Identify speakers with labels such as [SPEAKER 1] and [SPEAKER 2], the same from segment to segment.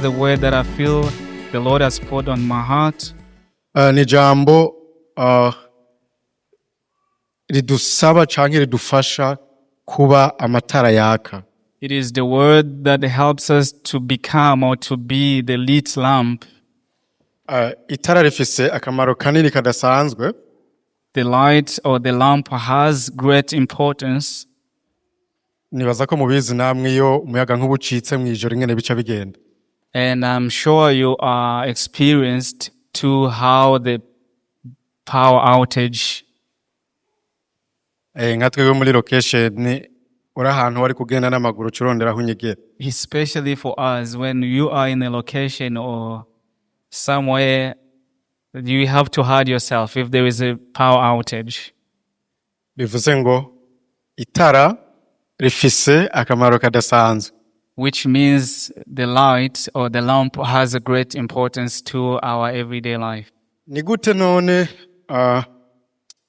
[SPEAKER 1] the word that I feel the Lord has put on my heart.
[SPEAKER 2] Ni ijambo ridusaba canke ridufasha kuba amatara yaka.
[SPEAKER 1] It is the word that helps us to become or to be the lit lamp.
[SPEAKER 2] Itara rifise akamaro kanini kadasanzwe.
[SPEAKER 1] The light or the lamp has great importance.
[SPEAKER 2] Nibaza ko mubizi namwe iyo umuyaga nkuba ucitse mw'ijoro ingene bica bigenda.
[SPEAKER 1] And I'm sure you are experienced to how the power outage.
[SPEAKER 2] Nka twebwe muri location uri ahantu wari kugenda n'amaguru uca urondera aho unyegera.
[SPEAKER 1] Especially for us, when you are in a location or somewhere, you have to hide yourself if there is a power outage.
[SPEAKER 2] Bivuze ngo itara rifise akamaro kadasanzwe.
[SPEAKER 1] Which means the light or the lamp has a great importance to our everyday life.
[SPEAKER 2] Ni gute none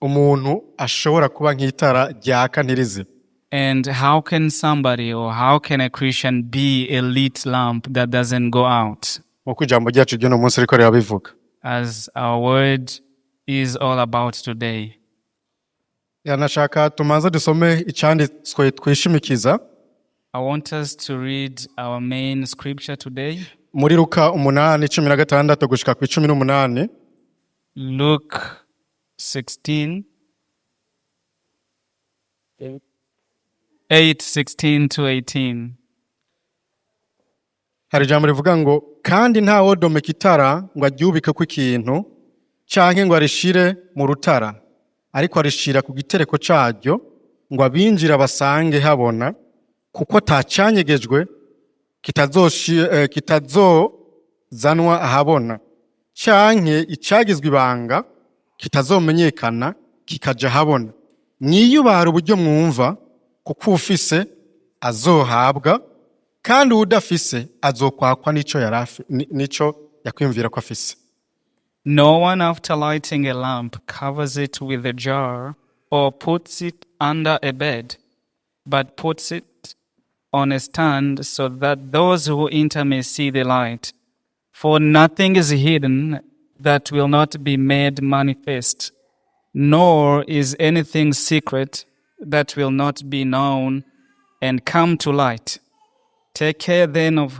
[SPEAKER 2] umuntu ashobora kuba nk'itara ryaka ntirizime?
[SPEAKER 1] And how can somebody or how can a Christian be a lit lamp that doesn't go out?
[SPEAKER 2] Nk'uko ijambo ryacu ry'uno munsi riko rirabivuga.
[SPEAKER 1] As our word is all about today.
[SPEAKER 2] Yanashaka tumanze dusome icanditswe twishimikiza.
[SPEAKER 1] I want us to read our main scripture today.
[SPEAKER 2] Muri Luka 8:16 gushika ku 18.
[SPEAKER 1] Luke 16, 8:16 to 18.
[SPEAKER 2] Hari ijambo rivuga ngo kandi ntawodomeka itara ngo aryubikeko ikintu canke ngo arishire mu rutara, ariko arishira ku gitereko caryo ngo abinjira basange habona, kuko atacanyegejwe kitazozanwa ahabona, canke icagizwe ibanga kitazomenyekana kikaja ahabona. Mwiyubara uburyo mwumva, kuko uwufise azohabwa, kandi uwudafise azokwakwa n'ico yari n'ico yakwiyumvira ko afise.
[SPEAKER 1] No one, after lighting a lamp, covers it with a jar or puts it under a bed, but puts it on a stand so that those who enter may see the light. For nothing is hidden that will not be made manifest, nor is anything secret that will not be known and come to light. Take care then of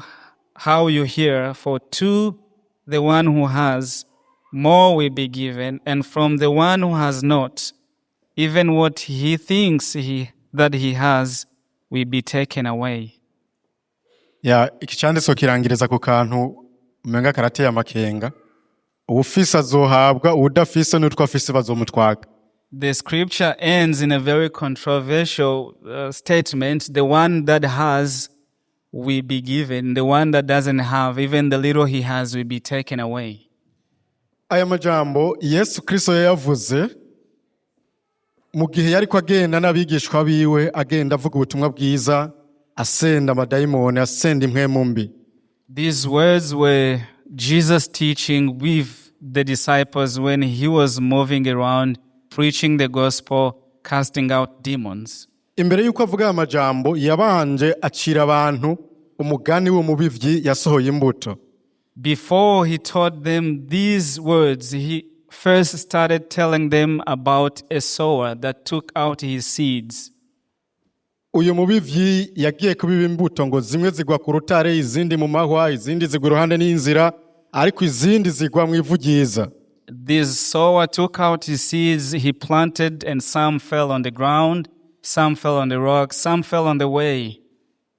[SPEAKER 1] how you hear, for to the one who has, more will be given, and from the one who has not, even what he thinks that he has will be taken away.
[SPEAKER 2] Ya, iki canditswe kirangiriza ku kantu umenga karateye amakenga: uwufise azohabwa, uwudafise n'utwo afise bazomutwaga.
[SPEAKER 1] The scripture ends in a very controversial statement. The one that has will be given, the one that doesn't have, even the little he has will be taken away.
[SPEAKER 2] Aya majambo Yesu Kristo yayavuze mu gihe yariko agenda n'abigishwa biwe, agenda avuga ubutumwa bwiza, asenda amadayimoni, asenda impwemu mbi.
[SPEAKER 1] These words were Jesus teaching with the disciples when he was moving around, preaching the gospel, casting out demons.
[SPEAKER 2] Imbere y'uko avuga aya majambo, yabanje acira abantu umugani w'umubivyi yasohoye imbuto.
[SPEAKER 1] Before he taught them these words, he first started telling them about a sower that took out his seeds.
[SPEAKER 2] Uyu mubivyi yagiye kubiba imbuto, ngo zimwe zigwa ku rutare, izindi mu mahwa, izindi zigwa iruhande n'inzira, ariko izindi zigwa mu ivu ryiza.
[SPEAKER 1] This sower took out his seeds, he planted, and some fell on the ground, some fell on the rock, some fell on the way.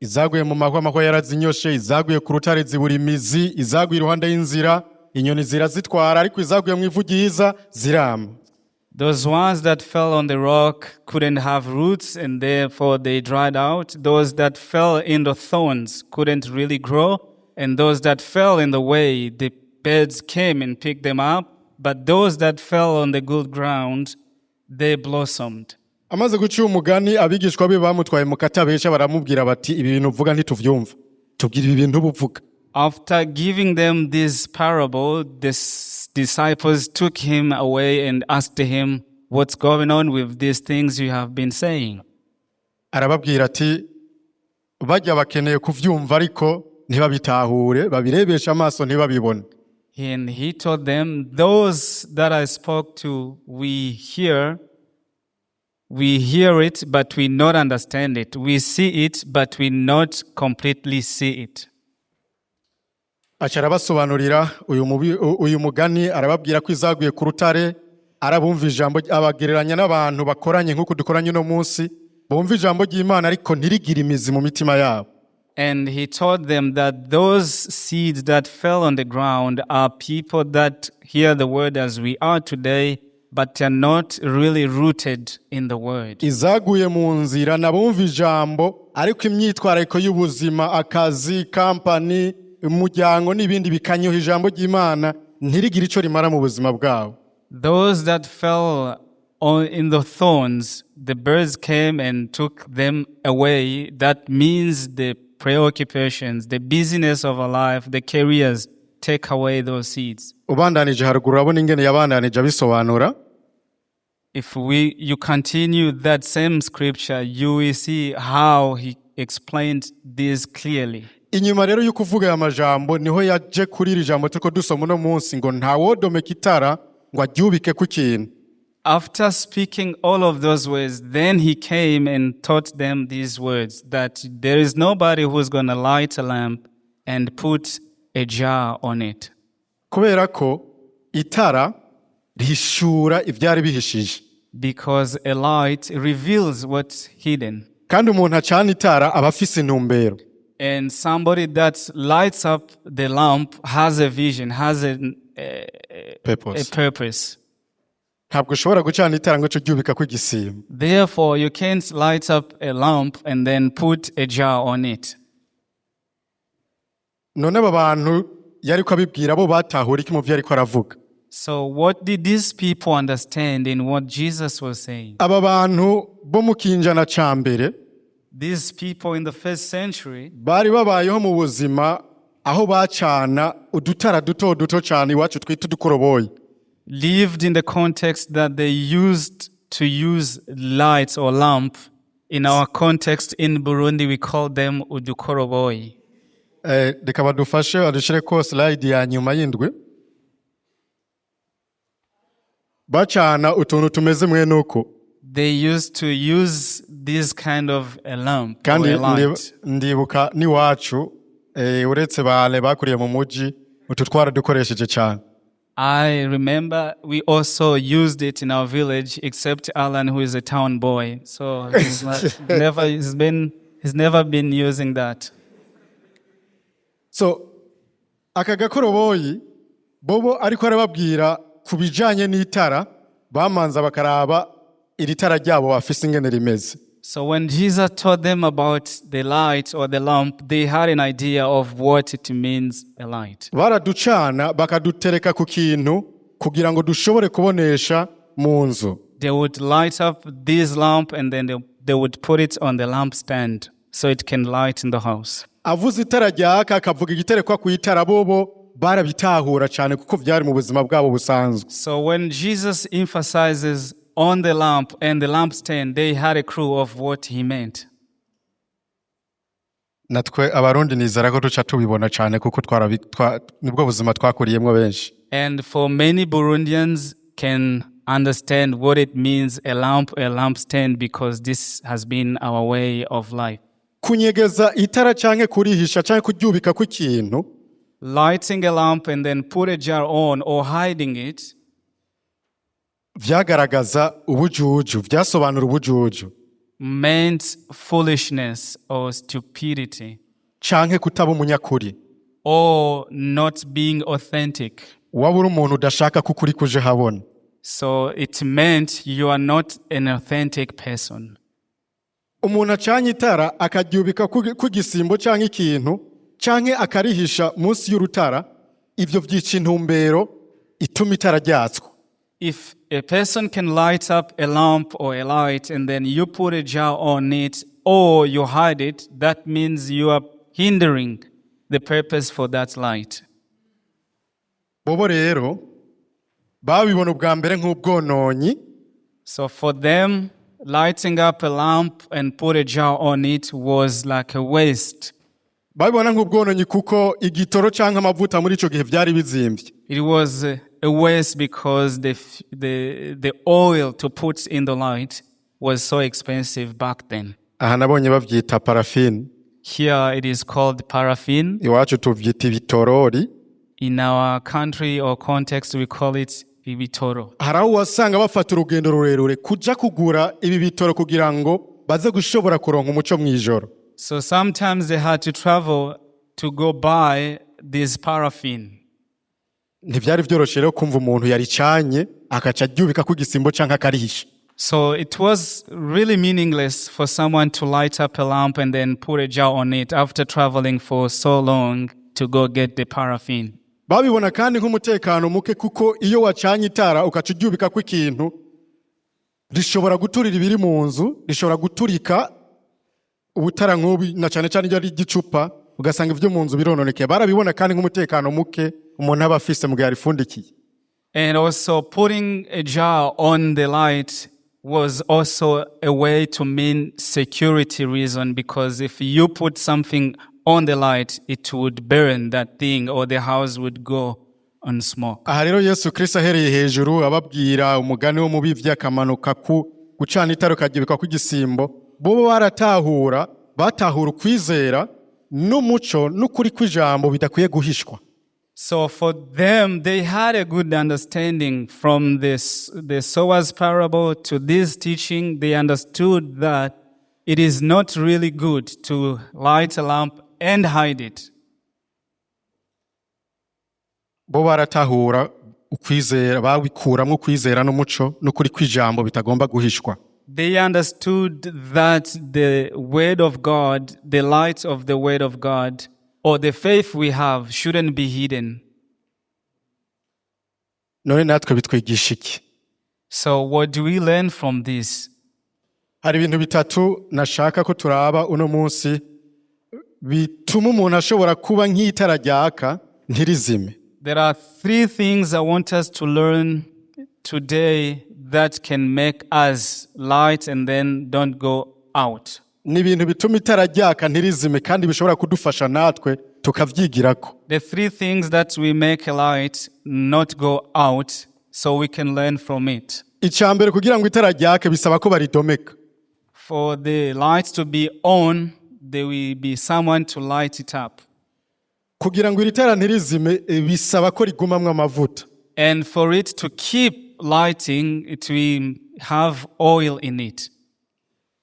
[SPEAKER 2] Izaguye mu mahwa, amahwa yarazinyoshe; izaguye ku rutare zibura imizi; izaguye iruhande y'inzira, inyoni zirazitwara; ariko izaguye mu ivu ryiza zirama.
[SPEAKER 1] Those ones that fell on the rock couldn't have roots and therefore they dried out. Those that fell in the thorns couldn't really grow. And those that fell in the way, the birds came and picked them up. But those that fell on the good ground, they blossomed.
[SPEAKER 2] Amaze guca umugani, abigishwa be bamutwaye mu katabesha, baramubwira bati: "Ibi bintu uvuga ntituvyumva, tubwira ibi bintu ubuvuga."
[SPEAKER 1] After giving them this parable, the disciples took him away and asked him, "What's going on with these things you have been saying?"
[SPEAKER 2] Arababwira ati: "Bajya bakeneye kuvyumva, ariko ntibabitahure, babirebeshe amaso ntibabibone.
[SPEAKER 1] And he told them, "Those that I spoke to, we hear it, but we not understand it. We see it, but we not completely see it."
[SPEAKER 2] Aca arabasobanurira uyu mugani, arababwira ko izaguye ku rutare arabumva ijambo, abagereranya n'abantu bakoranye nk'uko dukoranye uno munsi, bumva ijambo ry'Imana ariko ntirigire imizi mu mitima yabo.
[SPEAKER 1] And he told them that those seeds that fell on the ground are people that hear the word as we are today, but are not really rooted in the word.
[SPEAKER 2] Izaguye mu nzira nabumva ijambo ariko imyitwarariko y'ubuzima, akazi, kampani, umuryango n'ibindi bikanyoha ijambo ry'Imana ntirigire icyo rimara mu buzima bwabo.
[SPEAKER 1] Those that fell in the thorns, the birds came and took them away. That means the preoccupations, the busyness of our life, the careers take away those seeds.
[SPEAKER 2] Ubandanije haruguru urabona ingene yabandanije abisobanura.
[SPEAKER 1] If you continue that same scripture, you will see how he explained this clearly.
[SPEAKER 2] Inyuma rero yo kuvuga aya majambo niho yaje kuri iri jambo turiko dusoma uno munsi ngo ntawodomeka itara ngo aryubike ku kintu.
[SPEAKER 1] After speaking all of those words, then he came and taught them these words, that there is nobody who's going to light a lamp and put a jar on it.
[SPEAKER 2] Kubera ko itara rihishura ibyari bihishije.
[SPEAKER 1] Because a light reveals what's hidden.
[SPEAKER 2] Kandi umuntu acana itara aba afise intumbero.
[SPEAKER 1] And somebody that lights up the lamp has a vision, has a
[SPEAKER 2] Purpose.
[SPEAKER 1] Purpose.
[SPEAKER 2] Ntabwo ushobora gucana itara ngo uce uryubika ku igisima.
[SPEAKER 1] Therefore, you can't light up a lamp and then put a jar on it.
[SPEAKER 2] None aba bantu yariko abibwira bo batahura iki mu byo ariko aravuga?
[SPEAKER 1] So, what did these people understand in what Jesus was saying?
[SPEAKER 2] Aba bantu bo mu kinjana ca mbere
[SPEAKER 1] These people in the first century,
[SPEAKER 2] bari babayeho mu buzima aho bacana udutara duto duto cyane iwacu twita udukoroboyi.
[SPEAKER 1] Lived in the context that they used to use lights or lamp. In our context in Burundi, we call them udukoroboi.
[SPEAKER 2] Reka badufashe badushyire ko slide ya nyuma y'indwi. Bacana utuntu tumeze mwene uko.
[SPEAKER 1] They used to use this kind of a lamp or
[SPEAKER 2] Kandi
[SPEAKER 1] a light.
[SPEAKER 2] Ndibuka n'iwacu, uretse bale bakuriye mu muji, utu twaradukoresheje cyane.
[SPEAKER 1] I remember we also used it in our village, except Alan, who is a town boy. So he's like, never, he's never been using that.
[SPEAKER 2] So aka gakoroboyi bobo ariko arababwira ku bijanye n'itara, bamanza bakaraba iri tara ryabo bafise ingene rimeze.
[SPEAKER 1] So when Jesus taught them about the light or the lamp, they had an idea of what it means, a light.
[SPEAKER 2] Baraducana bakadutereka ku kintu kugira ngo dushobore kubonesha mu nzu.
[SPEAKER 1] They would light up this lamp and then they would put it on the lampstand so it can light in the house.
[SPEAKER 2] Avuze itara ryaka akavuga igiterekwa ku itara, bobo barabitahura cyane kuko byari mu buzima bwabo busanzwe.
[SPEAKER 1] So when Jesus emphasizes on the lamp and the lampstand, they had a clue of what he meant.
[SPEAKER 2] Natwe Abarundi nizera ko duca tubibona cyane kuko nibwo buzima twakuriyemo benshi.
[SPEAKER 1] And for many Burundians can understand what it means, a lamp, a lampstand, because this has been our way of life.
[SPEAKER 2] Kunyegeza itara canke kurihisha canke kuryubika ku ikintu
[SPEAKER 1] Lighting a lamp and then put a jar on or hiding it
[SPEAKER 2] vyagaragaza ubujuju, vyasobanura ubujuju
[SPEAKER 1] meant foolishness or stupidity
[SPEAKER 2] canke kutaba umunyakuri
[SPEAKER 1] or not being authentic.
[SPEAKER 2] Waba uri umuntu udashaka ko ukuri kuje habona.
[SPEAKER 1] So it meant you are not an authentic person.
[SPEAKER 2] Umuntu acanye itara akaryubika ku gisimbo canke ikintu canke akarihisha munsi y'urutara, ivyo vyica intumbero ituma itara ryatswa.
[SPEAKER 1] If a person can light up a lamp or a light and then you put a jar on it or you hide it, that means you are hindering the purpose for that light.
[SPEAKER 2] Bobo rero babibona ubwa mbere nk'ubwononyi.
[SPEAKER 1] So for them, lighting up a lamp and put a jar on it was like a waste.
[SPEAKER 2] Babibona nk'ubwononyi kuko igitoro canke amavuta muri ico gihe vyari bizimvye.
[SPEAKER 1] It was a waste because the oil to put in the light was so expensive back then.
[SPEAKER 2] Aha nabonye bavyita parafini.
[SPEAKER 1] Here it is called paraffin.
[SPEAKER 2] Iwacu tuvyita ibitorori.
[SPEAKER 1] In our country or context, we call it ibitoro.
[SPEAKER 2] Hari aho wasanga bafata urugendo rurerure kuja kugura ibi bitoro kugira ngo baze gushobora kuronka umuco mw'ijoro.
[SPEAKER 1] So sometimes they had to travel to go buy this paraffin.
[SPEAKER 2] Ntivyari vyoroshe rero kumva umuntu yaricanye akaca aryubika ku igisimbo canke akarihisha.
[SPEAKER 1] So it was really meaningless for someone to light up a lamp and then put a jar on it after traveling for so long to go get the paraffin.
[SPEAKER 2] Babibona kandi nk'umutekano muke kuko iyo wacanye itara ukaca uryubika ko ikintu rishobora guturira ibiri mu nzu, rishobora guturika ubutara nk'ubu na cane cane iyo ari igicupa, ugasanga ibyo mu nzu birononekeye. Barabibona kandi nk'umutekano muke umuntu aba afise mu gihe arifundikiye.
[SPEAKER 1] And also putting a jar on the light was also a way to mean security reason, because if you put something on the light, it would burn that thing or the house would go on smoke.
[SPEAKER 2] Aha rero Yesu Kristo ahereye hejuru ababwira umugani wo mubivyi akamanuka ku gucana itara ukaryubika ku igisimbo, bo baratahura, batahura ukwizera n'umuco n'ukuri kw'ijambo bidakwiye guhishwa.
[SPEAKER 1] So for them, they had a good understanding from this, the sower's parable to this teaching. They understood that it is not really good to light a lamp and hide it.
[SPEAKER 2] Bo baratahura ukwizera, babikuramwo ukwizera n'umuco n'ukuri kw'ijambo bitagomba guhishwa.
[SPEAKER 1] They understood that the word of God, the light of the word of God, or the faith we have shouldn't be hidden.
[SPEAKER 2] None natwe bitwigisha iki?
[SPEAKER 1] So what do we learn from this?
[SPEAKER 2] Hari ibintu bitatu nashaka ko turaba uno munsi bituma umuntu ashobora kuba nk'itara ryaka ntirizime.
[SPEAKER 1] There are three things I want us to learn today that can make us light and then don't go out.
[SPEAKER 2] Ni ibintu bituma itara ryaka ntirizime kandi bishobora kudufasha natwe tukavyigirako.
[SPEAKER 1] The three things that we make a light not go out so we can learn from it.
[SPEAKER 2] Icya mbere, kugira ngo itara ryake bisaba ko baridomeka.
[SPEAKER 1] For the light to be on, there will be someone to light it up.
[SPEAKER 2] Kugira ngo iri tara ntirizime bisaba ko rigumamwo amavuta.
[SPEAKER 1] And for it to keep lighting, it will have oil in it.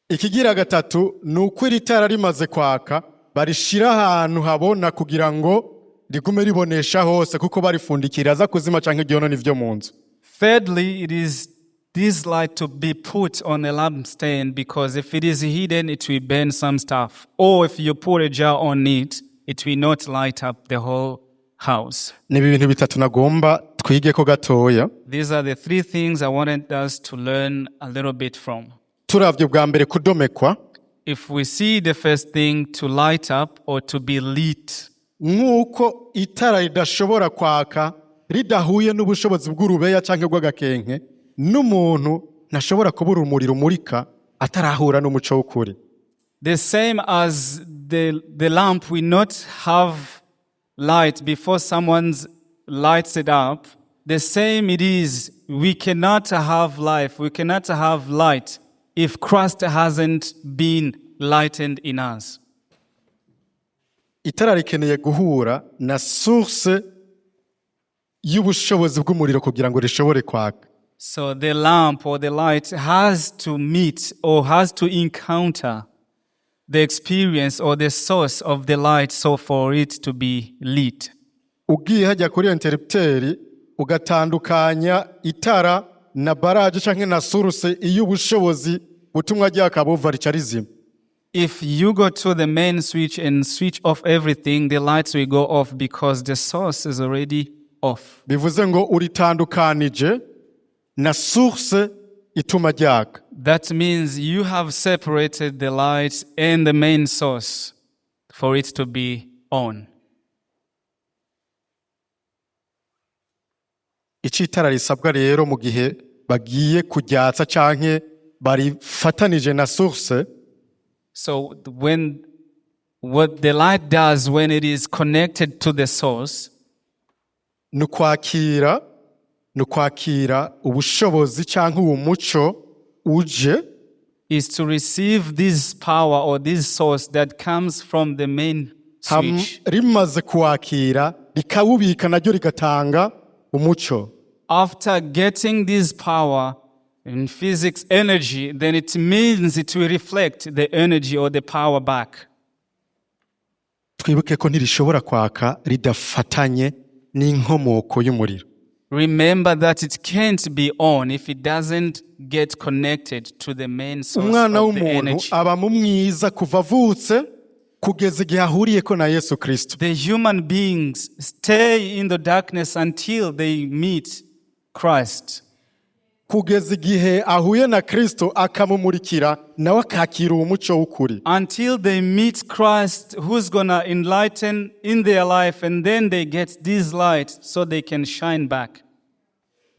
[SPEAKER 2] Ikigira gatatu ni uko iri tara rimaze kwaka barishira ahantu habona kugira ngo rigume ribonesha hose, kuko barifundikira aza kuzima canke ryonona ivyo mu nzu.
[SPEAKER 1] Thirdly, it is this light to be put on a lampstand, because if it is hidden, it will burn some stuff. Or if you put a jar on it, it will not light up the whole house.
[SPEAKER 2] Ni ibi bintu bitatu nagomba twige ko gatoya.
[SPEAKER 1] These are the three things I wanted us to learn a little bit from.
[SPEAKER 2] Turavye bwa mbere kudomekwa,
[SPEAKER 1] If we see the first thing, to light up or to be lit,
[SPEAKER 2] nk'uko itara ridashobora kwaka ridahuye n'ubushobozi bw'urubeya canke bw'agakenke, n'umuntu ntashobora kubura urumuri rumurika atarahura n'umuco w'ukuri.
[SPEAKER 1] The same as the lamp will not have light before someone lights it up, the same it is, we cannot have life, we cannot have light if Christ hasn't been lightened in us.
[SPEAKER 2] Itara rikeneye guhura na source y'ubushobozi bw'umuriro kugira ngo rishobore kwaka.
[SPEAKER 1] So the lamp or the light has to meet or has to encounter the experience or the source of the light, so for it to be lit.
[SPEAKER 2] Ugiye hajya kuri interrupteur ugatandukanya itara na barrage canke na source iyo ubushobozi butumwa ryaka buva, rica rizima.
[SPEAKER 1] If you go to the main switch and switch off everything, the lights will go off because the source is already off.
[SPEAKER 2] Bivuze ngo uritandukanije na source ituma ryaka.
[SPEAKER 1] That means you have separated the light and the main source for it to be on.
[SPEAKER 2] Icyo itara risabwa rero mu gihe bagiye kuryatsa canke barifatanije na source,
[SPEAKER 1] So when What the light does when it is connected to the source
[SPEAKER 2] ni ukwakira ubushobozi cyangwa uwo muco uje
[SPEAKER 1] is to receive this power or this source that comes from the main switch.
[SPEAKER 2] Rimaze kuwakira rikawubika naryo rigatanga umuco.
[SPEAKER 1] After getting this power in physics energy, then it means it will reflect the energy or the power back.
[SPEAKER 2] Twibuke ko ntirishobora kwaka ridafatanye n'inkomoko y'umuriro.
[SPEAKER 1] Remember that it can't be on if it doesn't get connected to the main source
[SPEAKER 2] Umwana
[SPEAKER 1] of the
[SPEAKER 2] w'umuntu
[SPEAKER 1] energy.
[SPEAKER 2] Aba mu mwiza kuva avutse kugeza igihe ahuriyeko na Yesu Kristo.
[SPEAKER 1] The human beings stay in the darkness until they meet Christ.
[SPEAKER 2] Kugeza igihe ahuye na Kristo akamumurikira nawe akakira uwo muco w'ukuri.
[SPEAKER 1] Until they meet Christ, who's gonna enlighten in their life, and then they get this light so they can shine back.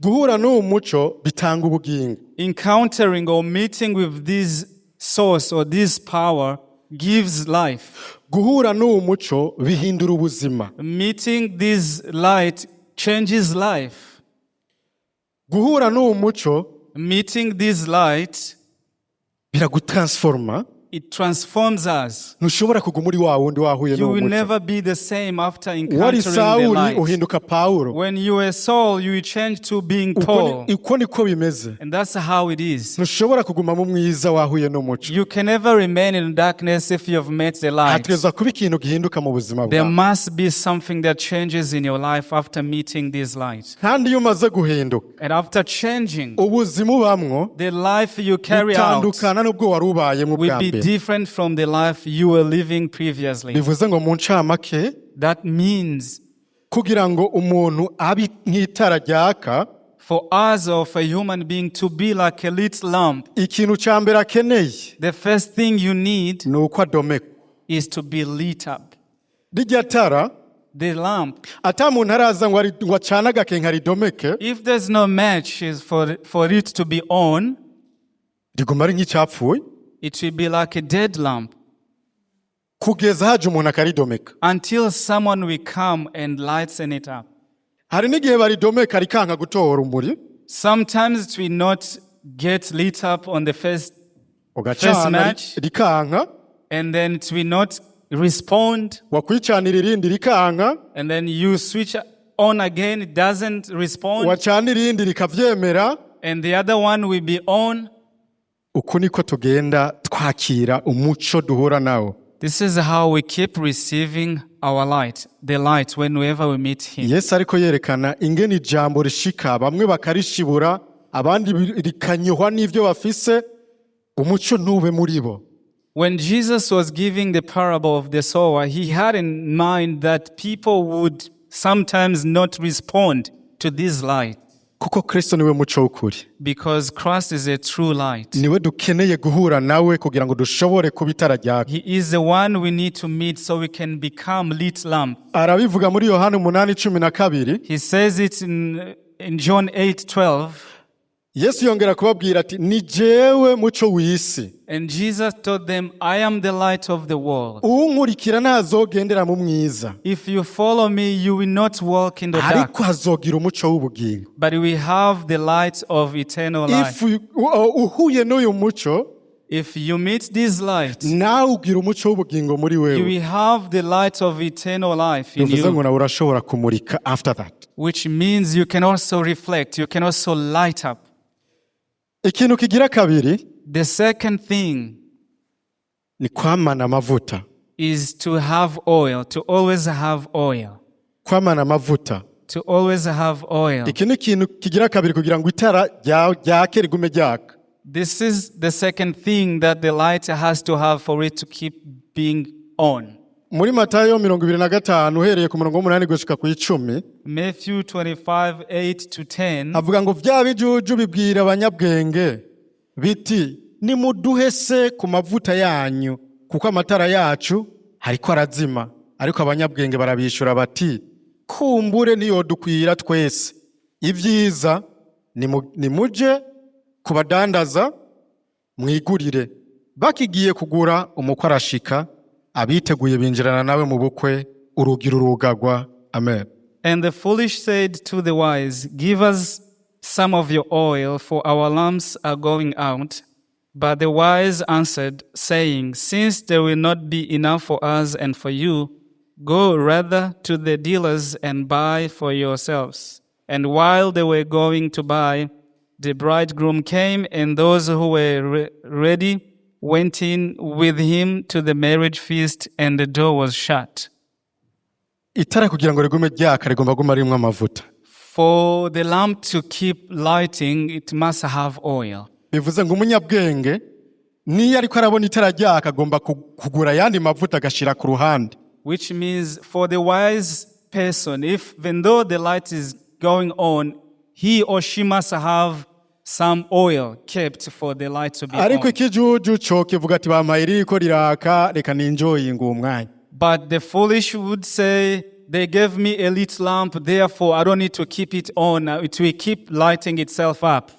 [SPEAKER 2] Guhura n'uwo muco bitanga ubugingo.
[SPEAKER 1] Encountering or meeting with this source or this power gives life.
[SPEAKER 2] Guhura n'uwo muco bihindura ubuzima.
[SPEAKER 1] Meeting this light changes life.
[SPEAKER 2] Guhura n'uwo muco
[SPEAKER 1] Meeting this light,
[SPEAKER 2] biragutransforma.
[SPEAKER 1] It transforms us.
[SPEAKER 2] Ntushobora kuguma uri wa wundi wahuye
[SPEAKER 1] You
[SPEAKER 2] n'uwo
[SPEAKER 1] will
[SPEAKER 2] muco.
[SPEAKER 1] Never be the same after
[SPEAKER 2] Wari
[SPEAKER 1] encountering the
[SPEAKER 2] Sawuli
[SPEAKER 1] light.
[SPEAKER 2] uhinduka Pawulo.
[SPEAKER 1] When you were Saul, you change to being
[SPEAKER 2] Uko
[SPEAKER 1] Paul.
[SPEAKER 2] uko niko bimeze.
[SPEAKER 1] And that's how it is.
[SPEAKER 2] Ntushobora kuguma mu mwiza wahuye n'umuco.
[SPEAKER 1] You can never remain in darkness if you have met the light.
[SPEAKER 2] Hategerezwa kuba ikintu gihinduka mu buzima
[SPEAKER 1] There
[SPEAKER 2] bwawe.
[SPEAKER 1] Must be something that changes in your life after meeting this light.
[SPEAKER 2] Kandi iyo umaze guhinduka
[SPEAKER 1] And after changing,
[SPEAKER 2] ubuzima ubamwo
[SPEAKER 1] the life you carry out
[SPEAKER 2] butandukana n'ubwo wari ubayemo
[SPEAKER 1] will
[SPEAKER 2] bwa
[SPEAKER 1] be
[SPEAKER 2] mbere.
[SPEAKER 1] Different from the life you were living previously.
[SPEAKER 2] Bivuze ngo mu ncamake
[SPEAKER 1] That means
[SPEAKER 2] kugira ngo umuntu abe nk'itara ryaka
[SPEAKER 1] for us or for a human being to be like a lit lamp,
[SPEAKER 2] ikintu cya mbere akeneye
[SPEAKER 1] the first thing you need
[SPEAKER 2] ni uko adomekwa.
[SPEAKER 1] Is to be lit up.
[SPEAKER 2] Rirya tara
[SPEAKER 1] The lamp,
[SPEAKER 2] ata muntu araza ngo ngo acane agakenke aridomeke
[SPEAKER 1] if there's no matches for it to be on,
[SPEAKER 2] riguma ari nk'icyapfuye
[SPEAKER 1] it will be like a dead lamp
[SPEAKER 2] kugeza haje umuntu akaridomeka.
[SPEAKER 1] Until someone will come and lighten it up.
[SPEAKER 2] Hari n'igihe baridomeka rikanka gutora umuri.
[SPEAKER 1] Sometimes it will not get lit up on the first
[SPEAKER 2] ugacana
[SPEAKER 1] match.
[SPEAKER 2] Rikanka.
[SPEAKER 1] And then it will not respond,
[SPEAKER 2] wakwicanira irindi rikanka.
[SPEAKER 1] And then you switch on again, it doesn't respond,
[SPEAKER 2] wacana irindi rikavyemera.
[SPEAKER 1] And the other one will be on.
[SPEAKER 2] Uku niko tugenda twakira umuco duhura nawo.
[SPEAKER 1] This is how we keep receiving our light, the light, whenever we meet Him.
[SPEAKER 2] Yesu ariko yerekana ingene ijambo rishika bamwe bakarishibura abandi rikanyohwa n'ivyo bafise umuco ntube muri bo.
[SPEAKER 1] When Jesus was giving the parable of the sower, he had in mind that people would sometimes not respond to this light
[SPEAKER 2] Kuko Kristo niwe muco w'ukuri.
[SPEAKER 1] Because Christ is a true light.
[SPEAKER 2] Niwe dukeneye guhura nawe kugira ngo dushobore kuba itara ryaka.
[SPEAKER 1] He is the one we need to meet so we can become lit lamp.
[SPEAKER 2] Arabivuga muri Yohana 8:12.
[SPEAKER 1] He says it in John 8:12.
[SPEAKER 2] Yesu yongera kubabwira ati ni jewe muco w'isi.
[SPEAKER 1] And Jesus told them, "I am the light of the world.
[SPEAKER 2] Uwunkurikira ntazogendera mu mwiza
[SPEAKER 1] If you follow me, you will not walk in the dark,
[SPEAKER 2] ariko hazogira umuco w'ubugingo.
[SPEAKER 1] But we have the light of eternal life."
[SPEAKER 2] If uhuye n'uyu muco
[SPEAKER 1] If you meet this light,
[SPEAKER 2] nawe ugira umuco w'ubugingo muri
[SPEAKER 1] you
[SPEAKER 2] wewe.
[SPEAKER 1] Will have the light of eternal life in
[SPEAKER 2] Bivuze ngo
[SPEAKER 1] you,
[SPEAKER 2] nawe urashobora kumurika after that.
[SPEAKER 1] Which means you can also reflect, you can also light up.
[SPEAKER 2] Ikintu kigira kabiri
[SPEAKER 1] The second thing
[SPEAKER 2] ni kwamana amavuta.
[SPEAKER 1] Is to have oil, to always have oil,
[SPEAKER 2] Kwamana amavuta.
[SPEAKER 1] To always have oil.
[SPEAKER 2] Iki ni ikintu kigira kabiri kugira ngo itara ryake rigume ryaka.
[SPEAKER 1] This is the second thing that the light has to have for it to keep being on.
[SPEAKER 2] Muri Matayo 25 uhereye ku murongo w'umunani gushika ku 10
[SPEAKER 1] Matthew 25, 8 to 10.
[SPEAKER 2] avuga ngo bya bijuju bibwira abanyabwenge biti nimuduhe se ku mavuta yanyu kuko amatara yacu ariko arazima. Ariko abanyabwenge barabishyura bati kumbure ntiyodukwira twese ibyiza nimuje kubadandaza mwigurire. Bakigiye kugura umukwe arashika Abiteguye binjirana nawe mu bukwe, urugi rurugagwa. Amen.
[SPEAKER 1] And the foolish said to the wise, "Give us some of your oil, for our lamps are going out." But the wise answered, saying, "Since there will not be enough for us and for you, go rather to the dealers and buy for yourselves." And while they were going to buy, the bridegroom came, and those who were ready went in with him to the marriage feast, and the door was shut.
[SPEAKER 2] Itara kugira ngo rigume ryaka rigomba guma rimwe amavuta.
[SPEAKER 1] For the lamp to keep lighting, it must have oil.
[SPEAKER 2] Bivuze ngo umunyabwenge niyo ariko arabona itara ryaka agomba kugura ayandi mavuta agashira ku ruhande.
[SPEAKER 1] Which means for the wise person, if even though the light is going on, he or she must have some oil kept for the light to be
[SPEAKER 2] Ariko
[SPEAKER 1] on.
[SPEAKER 2] Ikijuju co kivuga ati bampaye ririko riraka reka ninjoyinga uwo mwanya.
[SPEAKER 1] But the foolish would say, "They gave me a lit lamp, therefore I don't need to keep it on. It will keep lighting itself up.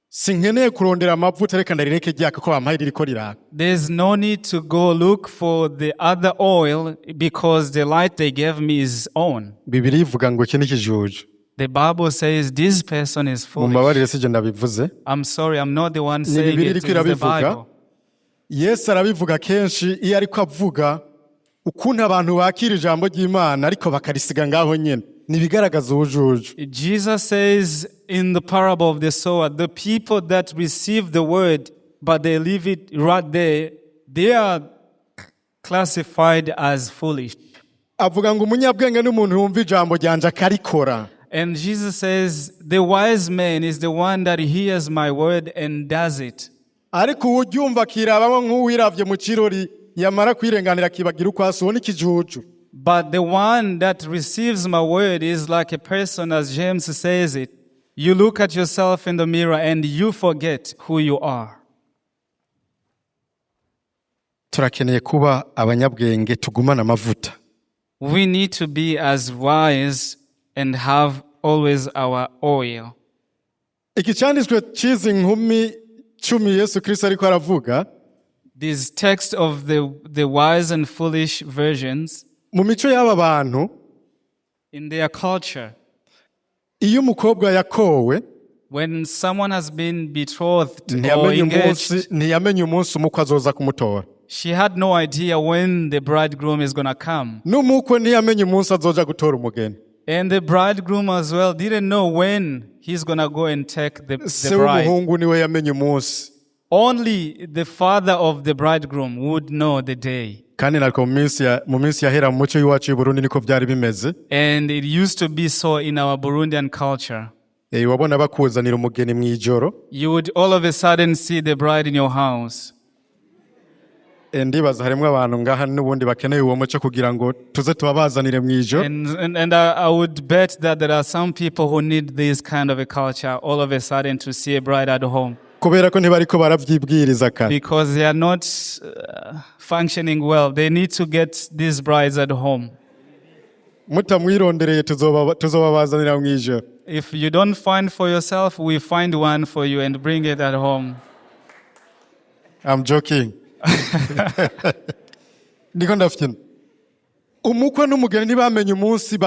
[SPEAKER 2] Sinkeneye kurondera amavuta reka ndarireke ryaka ko bampaye ririko riraka.
[SPEAKER 1] There's no need to go look for the other oil because the light they gave me is on."
[SPEAKER 2] Bibiliya ivuga ngo iki ni ikijuju.
[SPEAKER 1] The Bible says this person is foolish.
[SPEAKER 2] Mumbabarire sije ndabivuze.
[SPEAKER 1] I'm sorry, I'm not the one saying
[SPEAKER 2] Bibiliya
[SPEAKER 1] it.
[SPEAKER 2] iriko
[SPEAKER 1] It's the
[SPEAKER 2] irabivuga.
[SPEAKER 1] Bible.
[SPEAKER 2] Yesu arabivuga kenshi iyo ariko avuga ukuntu abantu bakira ijambo ry'Imana ariko bakarisiga ngaho nyine ntibigaragaza ubujuju.
[SPEAKER 1] Jesus says in the parable of the sower, the people that receive the word, but they leave it right there, they are classified as foolish.
[SPEAKER 2] Avuga ngo umunyabwenge n'umuntu wumva ijambo ryanje akarikora.
[SPEAKER 1] And Jesus says, "The wise man is the one that hears my word and does it."
[SPEAKER 2] Ariko uwuryumva akirabamo nk'uwiravye mu kirori yamara kwirenganira akibagira uko asa uwo n'ikijuju.
[SPEAKER 1] But the one that receives my word is like a person, as James says it. You look at yourself in the mirror and you forget who you are.
[SPEAKER 2] Turakeneye kuba abanyabwenge tugumana amavuta.
[SPEAKER 1] We need to be as wise and have always our oil.
[SPEAKER 2] Iki cyanditswe cy'izi nkumi 10 Yesu Kristo ariko aravuga,
[SPEAKER 1] This text of the wise and foolish virgins,
[SPEAKER 2] mu mico y'aba bantu,
[SPEAKER 1] in their culture,
[SPEAKER 2] iyo umukobwa yakowe,
[SPEAKER 1] when someone has been betrothed or
[SPEAKER 2] ntiyamenye umunsi
[SPEAKER 1] engaged,
[SPEAKER 2] ntiyamenye umunsi umukwe azoza kumutora.
[SPEAKER 1] She had no idea when the bridegroom is going to come.
[SPEAKER 2] N'umukwe ntiyamenye umunsi azoja gutora umugeni.
[SPEAKER 1] And the bridegroom as well didn't know when he's going to go and take the
[SPEAKER 2] Se
[SPEAKER 1] bride.
[SPEAKER 2] w'umuhungu niwe yamenye umunsi.
[SPEAKER 1] Only the father of the bridegroom would know the day.
[SPEAKER 2] Kandi nariko mu minsi yahera mu muco w'iwacu y'u Burundi niko byari bimeze.
[SPEAKER 1] And it used to be so in our Burundian culture.
[SPEAKER 2] Wabona bakuzanira umugeni mu ijoro.
[SPEAKER 1] You would all of a sudden see the bride in your house.
[SPEAKER 2] Ndibaza harimwo abantu ngaha n'ubundi bakeneye uwo muco kugira ngo tuze tubabazanire mu ijoro.
[SPEAKER 1] And I would bet that there are some people who need this kind of a culture all of a sudden to see a bride at home
[SPEAKER 2] Kubera ko ntibariko baravyibwiriza kare.
[SPEAKER 1] Because they are not functioning well. They need to get these brides at home.
[SPEAKER 2] Mutamwirondereye tuzobabazanira mu ijoro.
[SPEAKER 1] If you don't find for yourself, we find one for you and bring it at home.
[SPEAKER 2] I'm joking. Ndiko ndafyina. Umukwe n'umugeni ntibamenye umunsi